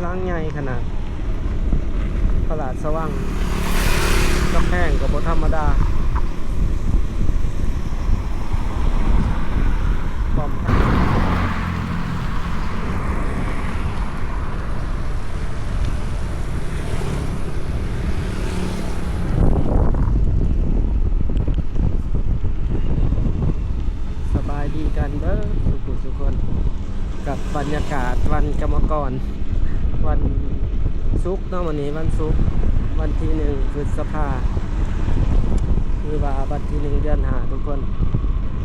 ຫຼັງໃຫຍ່ຂະໜາດ ພະລາຊະວັງ ກຳແພງກໍບໍ່ທຳມະດາ. ປ້ອມ ສະບາຍດີກັນເດີ້ ສຸກໆ ສຸກຄົນ ກັບບັນຍາກາດວັນກຳມະກອນ ວັນສຸກເນາະ. ມື້ນີ້ວັນສຸກ ວັນທີໜຶ່ງ ພຶດສະພາ ຫຼືວ່າວັນທີໜຶ່ງ ເດືອນຫ້າ ທຸກຄົນ.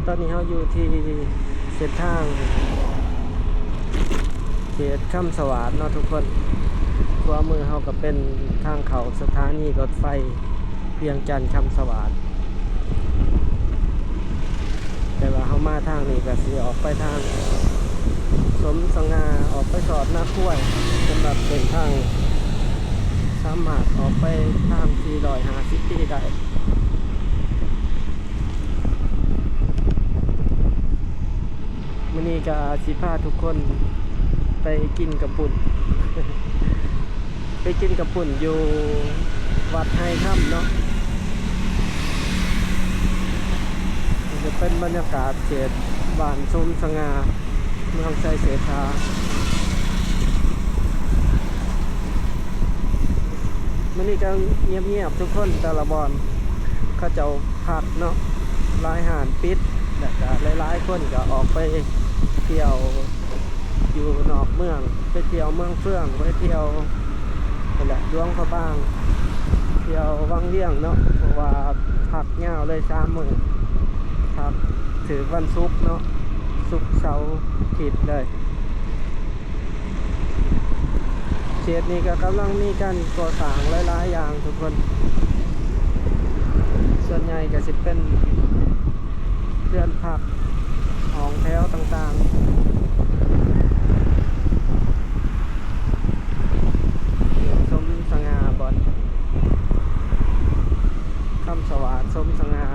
ຕອນນີ້ເຮົາຢູ່ທີ່ເສັ້ນທາງເຂດຄຳສະຫວາດເນາະທຸກຄົນ. ຂວາມືເຮົາກໍເປັນທາງເຂົ້າສະຖານີລົດໄຟວຽງຈັນຄຳສະຫວາດ. ແຕ່ວ່າເຮົາມາທາງນີ້ກໍຊິອອກໄປທາງສົມສະຫງ່າ ອອກໄປສອດນາຄວາຍ ສຳລັບເສັ້ນທາງ ສາມາດອອກໄປທາງສີ່ຮ້ອຍຫ້າສິບປີໄດ້. ມື້ນີ້ກໍຊິພາທຸກຄົນໄປກິນເຂົ້າປຸ້ນ ໄປກິນເຂົ້າປຸ້ນຢູ່ວັດໄຮຄຳເນາະ. ນີ້ຈະເປັນບັນຍາກາດເຂດບ້ານສົມສະຫງ່າ ເມືອງໄຊເສດຖາ. ມື້ນີ້ກໍງຽບໆ ທຸກຄົນ ແຕ່ລະບ່ອນເຂົາເຈົ້າພັກເນາະ ຫຼາຍຮ້ານປິດ ແລ້ວກໍຫຼາຍໆ ຄົນກໍອອກໄປທ່ຽວຢູ່ນອກເມືອງ ໄປທ່ຽວເມືອງເຟືອງ ໄປທ່ຽວ ນັ້ນແຫຼະ ຫຼວງພະບາງ ທ່ຽວວັງວຽງເນາະ ເພາະວ່າພັກຍາວເລີຍສາມມື້ ພັກຖືກວັນສຸກເນາະ ສຸກ ເສົາ ອາທິດເລີຍ. ເຂດນີ້ກໍກຳລັງມີການກໍ່ສ້າງຫຼາຍໆຢ່າງທຸກຄົນ ສ່ວນໃຫຍ່ກໍຊິເປັນເຮືອນພັກ ຫ້ອງແຖວຕ່າງໆ ເຂດສົມສະຫງ່າ ບ່ອນຄຳສະຫວາດ ສົມສະຫງ່າ.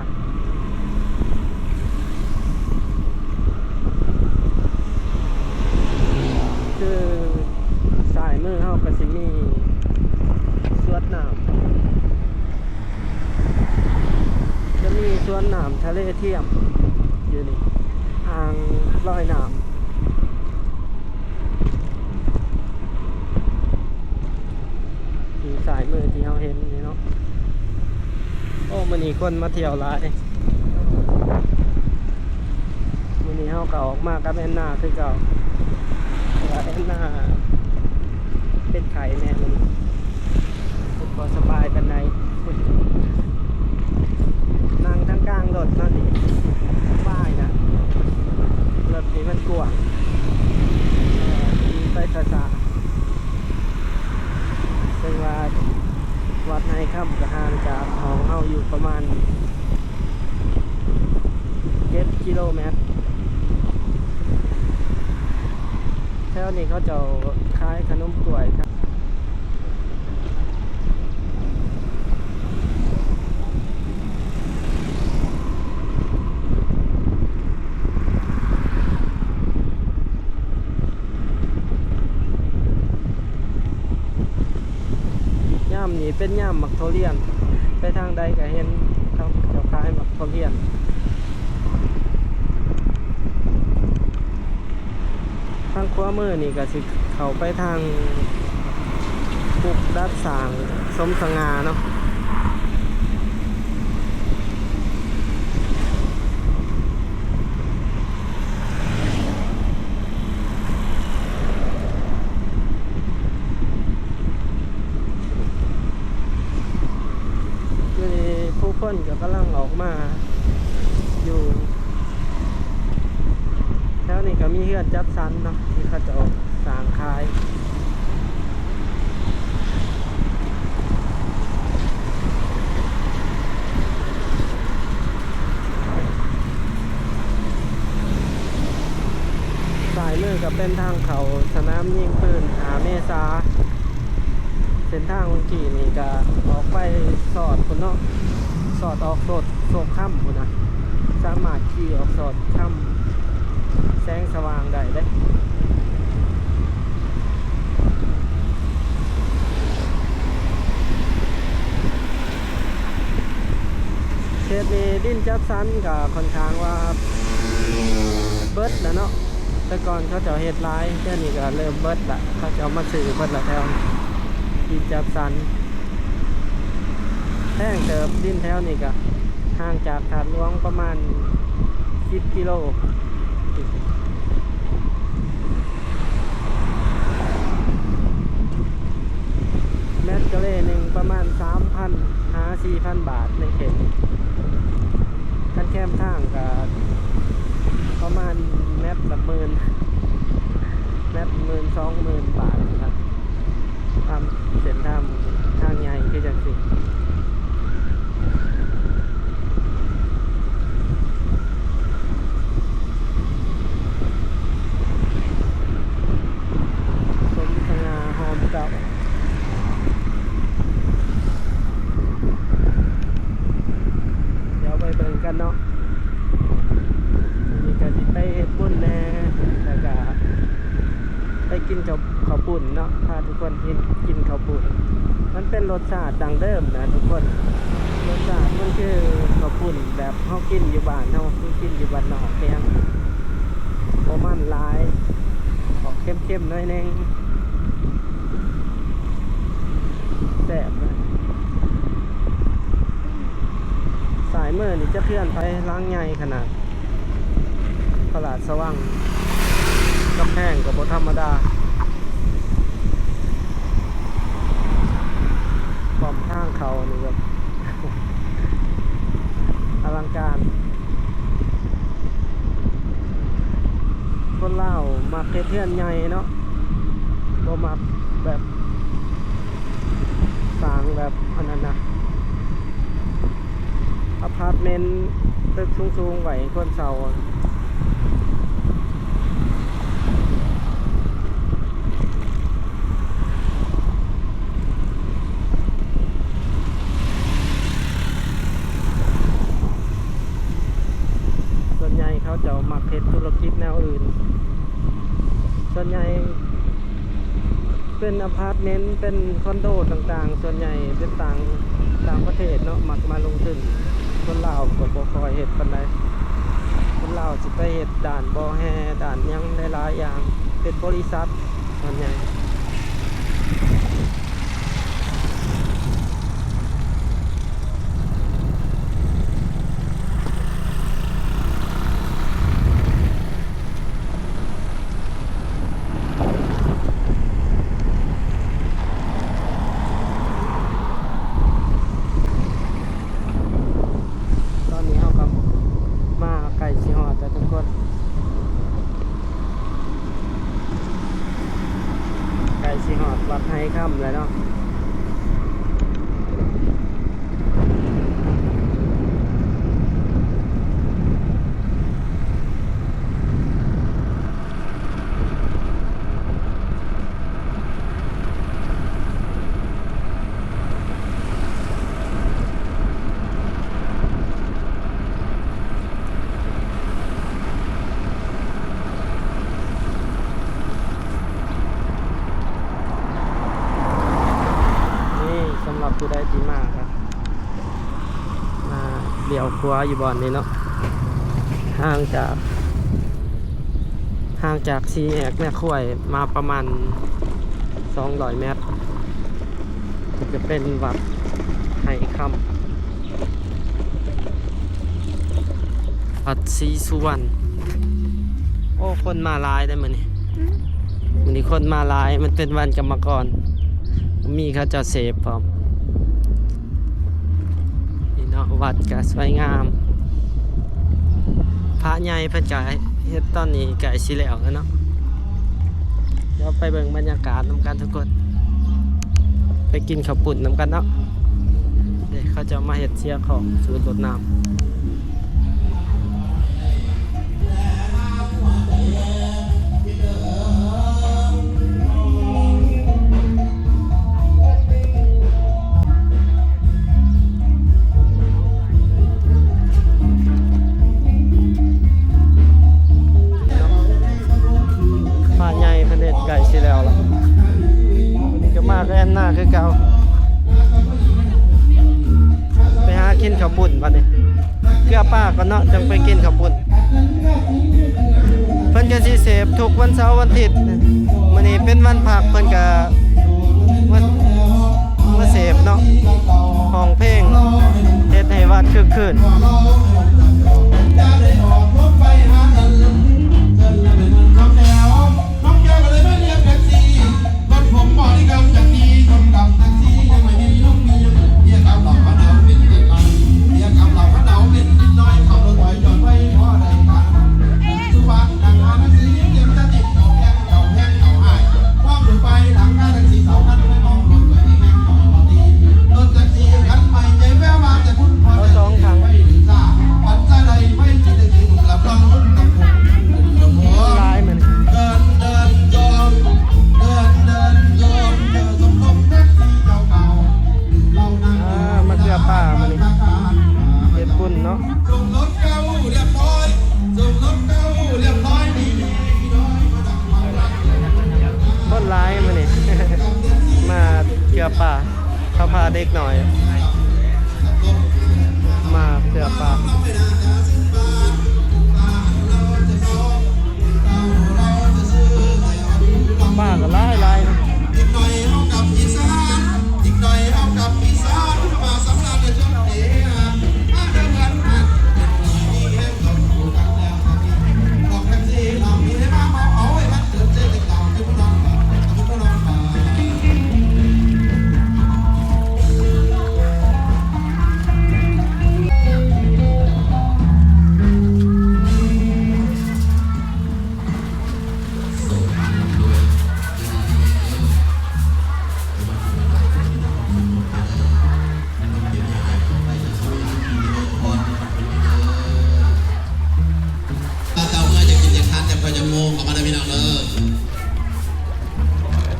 ຄືຊ້າຍມືເຮົາກໍຊິມີສວນນ້ຳ ຈະມີສວນນ້ຳທະເລທຽມຢູ່ນີ້ ອ່າງລອຍນ້ຳ ຢູ່ຊ້າຍມືທີ່ເຮົາເຫັນນີ້ເນາະ. ໂອ້ ມື້ນີ້ຄົນມາທ່ຽວຫຼາຍ. ມື້ນີ້ເຮົາກໍອອກມາກັບແອນນາຄືເກົ່າ ແຕ່ວ່າແອນນາເປັນໄຂ້ແດ່ມື້ນີ້ ບໍ່ສະບາຍປານໃດ. ນັ່ງທາງກາງລົດເນາະ ນີ້ສະບາຍນະ ລົດນີ້ມັນກວ້າງ ເອີ ຂີ່ໄປຊ້າໆ. ເຊິ່ງວ່າວັດໄຮຄຳກໍຫ່າງຈາກຫ້ອງເຮົາຢູ່ປະມານເຈັດກິໂລແມັດ. ແຖວນີ້ເຂົາເຈົ້າຂາຍຂະໜົມກ້ວຍ. ຍາມນີ້ເປັນຍາມໝາກຖົ່ວລຽນ ໄປທາງໃດກໍເຫັນເຂົາເຈົ້າຂາຍໝາກຖົ່ວລຽນ. ທາງຂວາມືນີ້ກໍຊິເຂົ້າໄປທາງປຸກດັດສ້າງສົມສະຫງ່າເນາະ. ຄືນີ້ຜູ້ຄົນກໍກຳລັງອອກມາຢູ່ ແຖວນີ້ກໍມີເຮືອນຈັດສັນເນາະ ທີ່ເຂົາເຈົ້າສ້າງຂາຍ. ຊ້າຍມືກໍເປັນທາງເຂົ້າສະໜາມຍິງປືນຫ້າເມສາ. ເສັ້ນທາງເມື່ອກີ້ນີ້ກະອອກໄປສອດພຸ້ນເນາະ ສອດອອກໂຊກຄຳພຸ້ນນະ ສາມາດຂີ່ອອກສອດຄຳ ແສງສະຫວ່າງໄດ້ເດ້. ນີ້ດິນຈັດສັນກໍຂ້ອນຂ້າງວ່າເບິດແລ້ວເນາະ, ແຕ່ກ່ອນເຂົາເຈົ້າເຮັດຫຼາຍ, ດຽວນີ້ກໍເລີ່ມເບິດລະ, ເຂົາເຈົ້າມາຊື້ເບິດລະແຖວດິນຈັດສັນ. ແພງເຕີບ, ດິນແຖວນີ້ກໍຫ່າງຈາກທາດຫຼວງປະມານສິບກິໂລ. ແມັດກະເລໜຶ່ງປະມານສາມພັນຫາສີ່ພັນບາດໃນເຂດນີ້. ຄັນແຄມທາງກະປະມານແມັດລະໝື່ນ, ແມັດໝື່ນ ສອງໝື່ນບາດນະ. ຕາມເສັ້ນທາງ ທາງໃຫຍ່ຄືຈັ່ງຊີ້. ສົມສະຫງ່າຫອມເຈົ້າ. ດຽວໄປເບິ່ງກັນເນາະ. ມື້ນີ້ກະຊິໄປເຮັດບຸນແດ່ ແລ້ວກະໄປກິນເຂົ້າ ເຂົ້າປຸ້ນເນາະ, ພາທຸກຄົນກິນ ກິນເຂົ້າປຸ້ນ. ມັນເປັນລົດຊາດດັ້ງເດີມນະທຸກຄົນ, ລົດຊາດມັນຄືເຂົ້າປຸ້ນແບບເຮົາກິນຢູ່ບ້ານເຮົາ, ຄືກິນຢູ່ບ້ານນອກແມ່ນຫຍັງ, ບໍ່ມັນຫຼາຍ, ອອກເຄັມໆໜ້ອຍໜຶ່ງ, ແຊບເລີຍ. ຊ້າຍມືນີ້ຈັກເຮືອນໃຜ ຫຼັງໃຫຍ່ຂະໜາດ, ພະລາຊະວັງ, ກຳແພງກໍບໍ່ທຳມະດາ. ປ້ອມທາງເຂົ້ານີ້ແບບອະລັງການ. ຄົນລາວມັກເຮັດເຮືອນໃຫຍ່ເນາະ, ບໍ່ມັກແບບ ສ້າງແບບອັນນັ້ນນະ, ອາພາດເມັນຕຶກສູງໆໄວ້ໃຫ້ຄົນເຊົ່າ. ສ່ວນໃຫຍ່ເຂົາເຈົ້າມັກເຮັດທຸລະກິດແນວອື່ນ, ສ່ວນໃຫຍ່ ເປັນອາພາດເມັນ ເປັນຄອນໂດຕ່າງໆ, ສ່ວນໃຫຍ່ເປັນຕ່າງ ຕ່າງປະເທດເນາະ ມັກມາລົງທຶນ. ຄົນລາວກໍບໍ່ຄ່ອຍເຮັດປານໃດ, ຄົນລາວຊິໄປເຮັດດ້ານບໍ່ແຮ່ ດ້ານຫຍັງຫຼາຍໆຢ່າງ, ເປັນບໍລິສັດສ່ວນໃຫຍ່. ຕອນນີ້ເຮົາກໍມາໃກ້ຊິຮອດແລ້ວທຸກຄົນ, ໃກ້ຊິຮອດວັດໄຮຄຳແລ້ວເນາະ. ນີ້ສຳລັບຜູ້ໃດທີ່ມາກໍ ອ່າ ລ້ຽວຂວາຢູ່ບ່ອນນີ້ເນາະ, ຫ່າງຈາກ ຫ່າງຈາກສີ່ແຍກນາຄວາຍມາປະມານສອງຮ້ອຍແມັດ ກໍຈະເປັນວັດໄຮຄຳ. ວັດສີສຸວັນ. ໂອ້ ຄົນມາຫຼາຍເດ້ມື້ນີ້. ອືມ ມື້ນີ້ຄົນມາຫຼາຍ, ມັນເປັນວັນກຳມະກອນ, ມີເຂົາເຈົ້າເສບພ້ອມ. ນີ້ເນາະ, ວັດກໍສວຍງາມ, ພະໃຫຍ່ເພິ່ນກໍເຮັດ ຕອນນີ້ໃກ້ຊິແລ້ວແລ້ວເນາະ. ດຽວໄປເບິ່ງບັນຍາກາດນຳກັນທຸກຄົນ, ໄປກິນເຂົ້າປຸ້ນນຳກັນເນາະ. ເດ້ ເຂົາເຈົ້າມາເຮັດເຊຍຂອງສູດລົດນ້ຳ. ພະໃຫຍ່ເພິ່ນເຮັດໃກ້ຊິແລ້ວລະ, ນີ້ກໍມາກັບແອນນາຄືເກົ່າ. ໄປຫາກິນເຂົ້າປຸ້ນບັດນີ້. ເກືອປາກ່ອນເນາະ ຈັ່ງໄປກິນເຂົ້າປຸ້ນ. ເພິ່ນກໍຊິເສບທຸກວັນເສົາວັນທິດ. ມື້ນີ້ເປັນວັນພັກ ເພິ່ນກໍມາ ມາເສບເນາະ ຮ້ອງເພງ ເຮັດໃຫ້ວັດຄຶກຄື້ນ. ເອົາສອງຖັງ. ຫຼາຍມັນ ອ່າ ມາເກືອປາມື້ນີ້ ເຮັດບຸນເນາະ. ຄົນຫຼາຍມື້ນີ້ ມາເກືອປາ ເຂົາພາເດັກນ້ອຍມາເກືອປາ. ປາກໍຫຼາຍໆເນາະ. ເຈົ້າເມືອຈະກິນຈະທານ ຈະຄ່ອຍຈະໂມງເຂົ້າມາເດີພີ່ນ້ອງເດີ.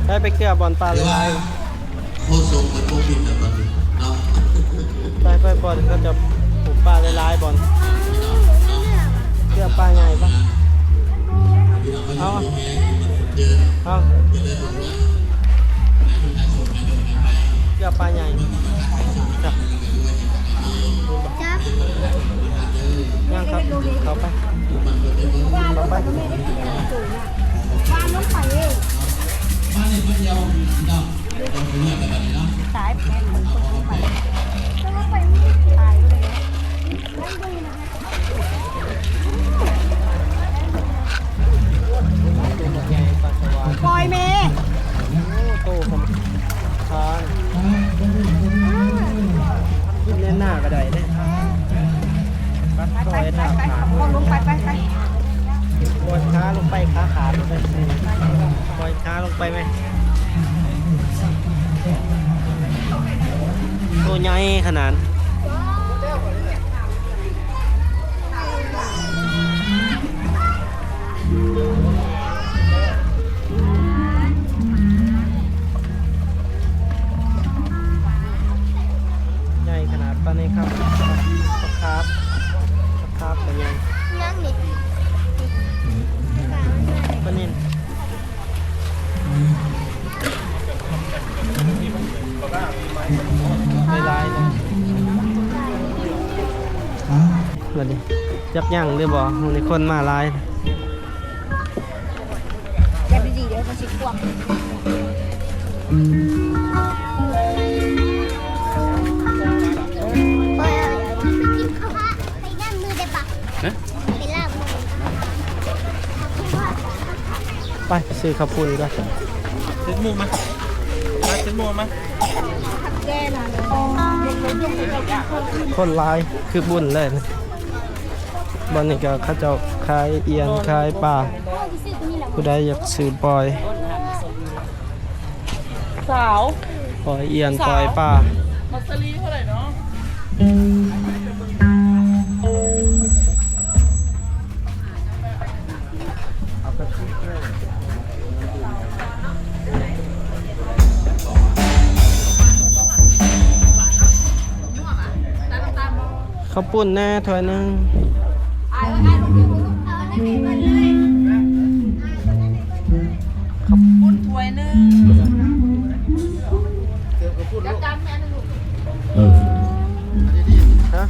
ໄປ ໄປເກືອບ່ອນປາຫຼາຍໆ. ໂຄສົກເພິ່ນບໍ່ບິນແລ້ວບັດນີ້ເນາະ. ໄປ ໄປບ່ອນເຂົາເຈົ້າປູກປາຫຼາຍໆບ່ອນ. ເກືອປາໃຫຍ່ປະ? ເອົາ ເອົາ ເກືອປາໃຫຍ່. ຍັງຄັບ ເຂົ້າໄປ ເຂົ້າໄປ. ວ່າລົງໄປເອງ. ຕາຍ ປ່ອຍແມ່. ໂອ້ ໂຕຂອງທານ ກິນແນ່ນໜ້າກໍໄດ້ເດ້. ປັດ ປ່ອຍໜ້າຂາດ ລົງໄປ ໄປ ໄປ ປ່ອຍຂາລົງໄປ ຂາຂາດເລີຍ. ປ່ອຍຂາລົງໄປແມ່. ໂຕໃຫຍ່ຂະໜາດ ໃຫຍ່ຂະໜາດປານນີ້ຄັບ. ປາຄາບ ປາຄາບກໍໃຫຍ່. ຍັງນີ້ ປານິນ ຫຼາຍໆເລີຍ. ບັດນີ້ຈັກຍັງຫຼືບໍ່? ມື້ນີ້ຄົນມາຫຼາຍ. ເກັບດີໆເດີ ມັນຊິຂວ້າງ. ໄປ ໄປຊື້ເຂົ້າປຸ້ນກ່ອນ. ເຊັດໝູ່ມາ ເຊັດໝູ່ມາ. ຄົນຫຼາຍຄືບຸນເລີຍ. ບ່ອນນີ້ກໍເຂົາເຈົ້າຂາຍອຽນຂາຍປາ ຜູ້ໃດຢາກຊື້ປ່ອຍ ສາວ ປ່ອຍອຽນ ສາວ ປ່ອຍປາ. ມັດສະລີເທົ່າໃດເນາະ? ເຂົ້າປຸ້ນແດ່ຖ້ວຍໜຶ່ງ. ເຂົ້າປຸ້ນຖ້ວຍໜຶ່ງ. ເອີ ຮະ?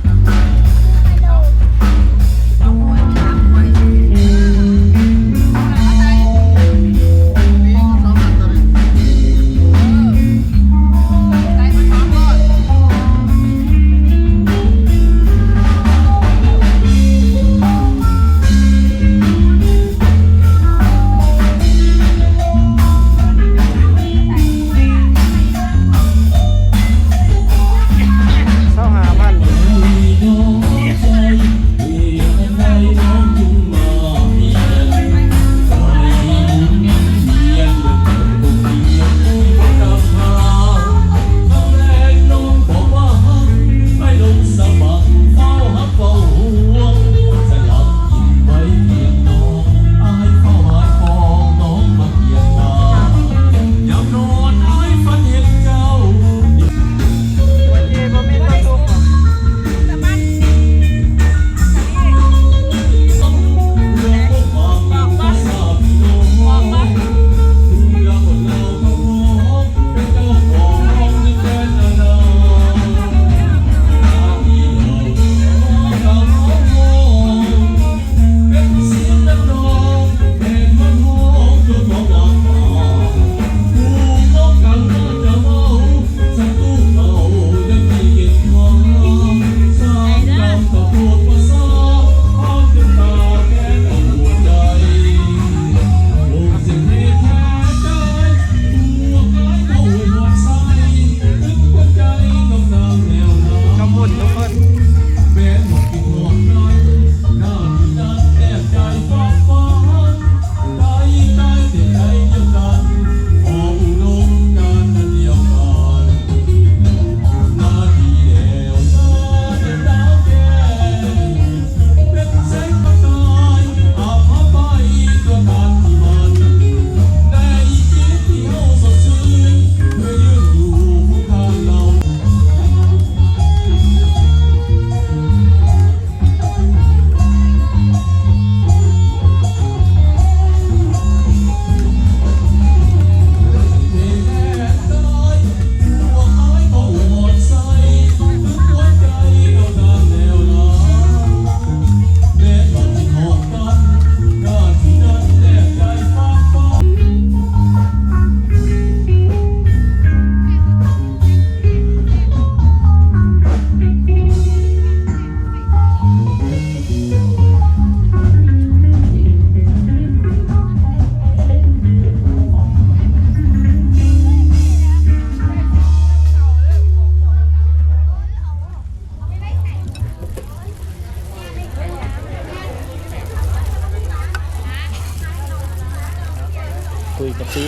ຊິ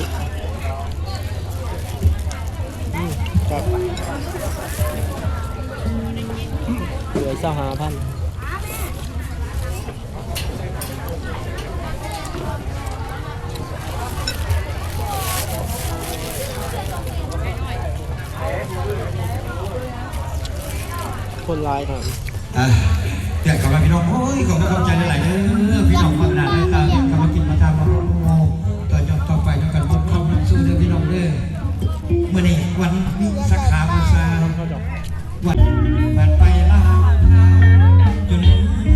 ອືມ ຄັບ ເຫຼືອຊາວຫ້າພັນ. ຄົນຫຼາຍຂະໜາດ ອ່າ ເດືອດເຂົ້າມາພີ່ນ້ອງ ໂອ້ຍ ຂໍຂອບໃຈຫຼາຍໆເດີ ພີ່ນ້ອງ ມາຂະໜາດໃດຕາມ ເຂົ້າມາກິນມາທານ ມາຮ່ວມໂຮມໂຮ ຕໍ່ຈອກຕໍ່ໄປນຳກັນ ພວກເຮົານຳສູ່ເດີພີ່ນ້ອງເດີ ມື້ນີ້ວັນວິສາຂະບູຊາ ວັນຜ່ານໄປລະ ຈົນ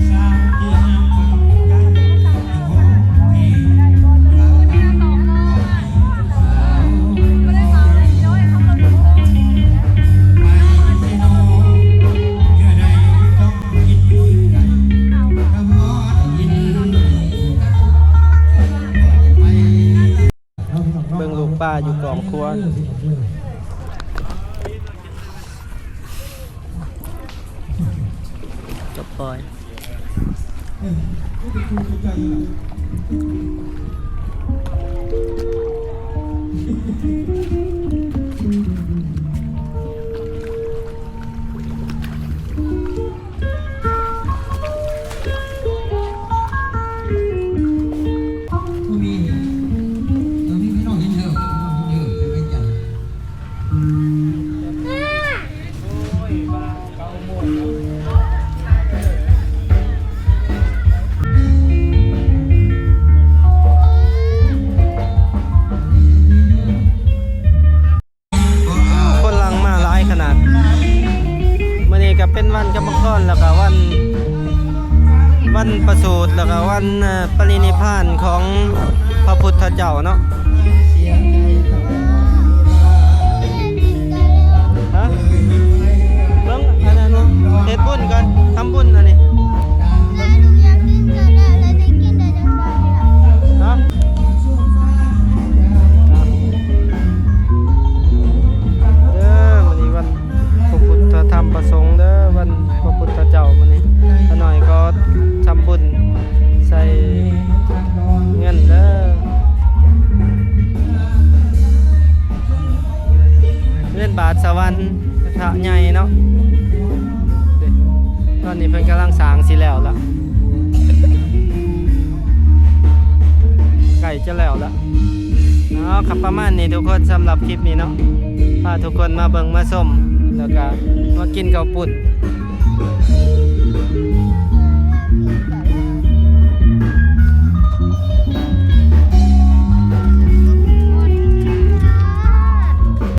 ສາມປີນານ ເບິ່ງລູກປາຢູ່ກອງຄົວ ຈອບປອຍ. ຄົນຫຼັ່ງມາຫຼາຍຂະໜາດ ມື້ນີ້ກະເປັນວັນກຳມະກອນ ແລ້ວກະວັນ ວັນປະສູດ ແລ້ວກະວັນ ເອີ ປະລິນິບພານຂອງພະພຸດທະເຈົ້າເນາະ. ຮະ ເບິ່ງອັນນັ້ນ ເຮັດບຸນກ່ອນ ທຳບຸນອັນນີ້ ຮະ ເດີ ມື້ນີ້ວັນພະພຸດທະທຳພະສົງເດີ ວັນພະພຸດທະເຈົ້າມື້ນີ້ ຂ້ານ້ອຍຂໍທຳບຸນໃສ່ເງິນເດີ ເຮືອນບາດສະຫວັນ ພະໃຫຍ່ເນາະ ເດ້ ຕອນນີ້ເພິ່ນກຳລັງສ້າງຊິແລ້ວລະ ໃກ້ຈະແລ້ວລະ. ເອົາ ກະປະມານນີ້ທຸກຄົນ ສຳລັບຄລິບນີ້ເນາະ ພາທຸກຄົນມາເບິ່ງມາຊົມ ແລ້ວກະມາກິນເຂົ້າປຸ້ນ